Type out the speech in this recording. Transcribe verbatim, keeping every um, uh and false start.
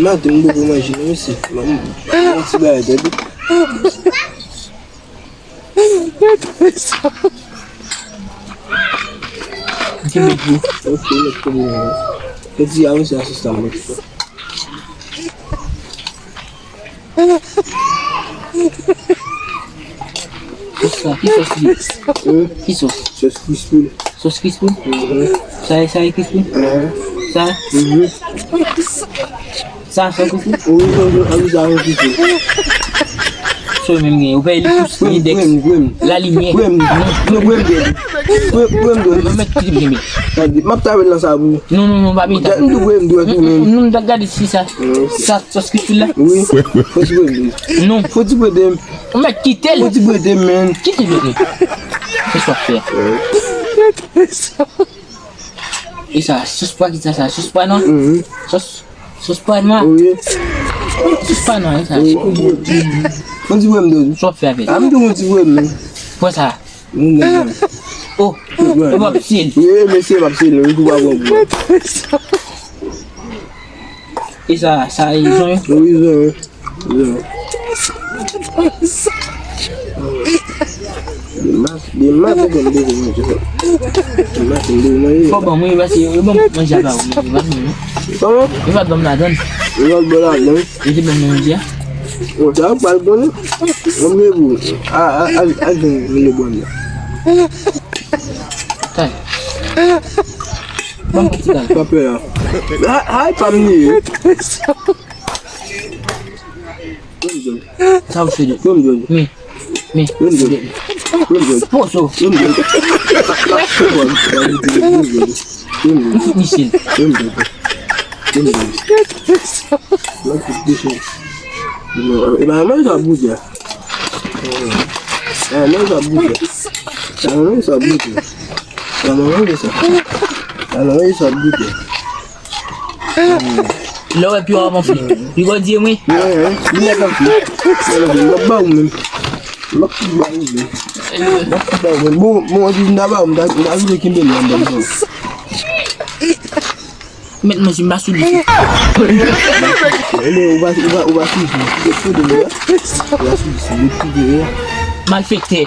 Gade, m poko manje non, mesye. M, m, m, yon ti bagay, tande. Kenbe pou. Ok, mèt kenbe pou. Yo di a, mesye, asistan mwen. Sòs sa, ki sòs li? Hmm? Ki sòs? Sòs Crispy. Sòs Crispy? Mhm. Sa e, sa e Crispy? Mhm. Sa? Mhm. Sa, sa Crispy? Wi, wi, wi, wi, sa Crispy. Sa w menm gen, ou pèdi li plis, li dèks. Prem, prem, prem. La limyè. Prem. Non, prem, prem. Prem, prem, prem. Mwen mèt kite m kenbe. Gade, m ap tape nan sa pou. Non, non, non, pa mete. Gade, m tou prem, dwe tou, men. Non, non, gade si sa. Sa, sòs Crispy la? Wi. Fò ti prem. Non. Fò ti prem. Ou mèt kite l. Fò ti prete, men. Kite l, men. Fè sa w ap fè. E sa, sòs pwa, ki sa, sa? Sòs pwa nwa? Mhm. Sòs, sòs pwa nwa? Wi. Sòs pwa nwa, e sa? Wi. Fò ti prem, men. Sa w ap fè avè l? A, m tou fò ti prem, men. Pran sa. Oh, e pa pase l. Wi, mesye, pa pase l, wi, pou pa pran pou. E sa, sa, e zonyon? Wi, zonyon. Demas, demas, demas, demas. Demas, demas. Fò ban mwen, paske yo ban manje a ba ou, yo ban mwen. Kòman? Yo pa ban m ladann. Yo pa ban ladann. Yo te ban mwen manje a. Bon, sa yo pral konnen. Mwen vle pou. A, a, a, a, gen mele bòn nan. Kay. Ban m ti kay. Pa pè a. Ay, pa m li. Sa ou se de. Bon, bon. Men, men. Bon, bon. Bon, bon. Poso. Bon, bon. Bon, bon. M fout Michel. Bon, bon. Bon, bon. Bon, bon. E ba mwen sa boudè. E mwen sa boudè. E mwen sa boudè. E mwen sa. E mwen sa boudè. Lè w wè pye w ap anfle. Li gwo di mwen. Wi, wi, wi. Li nèt anfle. Li nèt anfle. M ap ba ou menm. M ap ba ou menm. M ap ba ou menm. Bon, bon, anvi m ta ba ou, m ta, m ta vle kenbe l anndan, bon. Mèt manje m pa sou li. Ele, ou pa, ou pa, ou pa sou li. Ou pa sou li, ou pa sou li. Malfektè.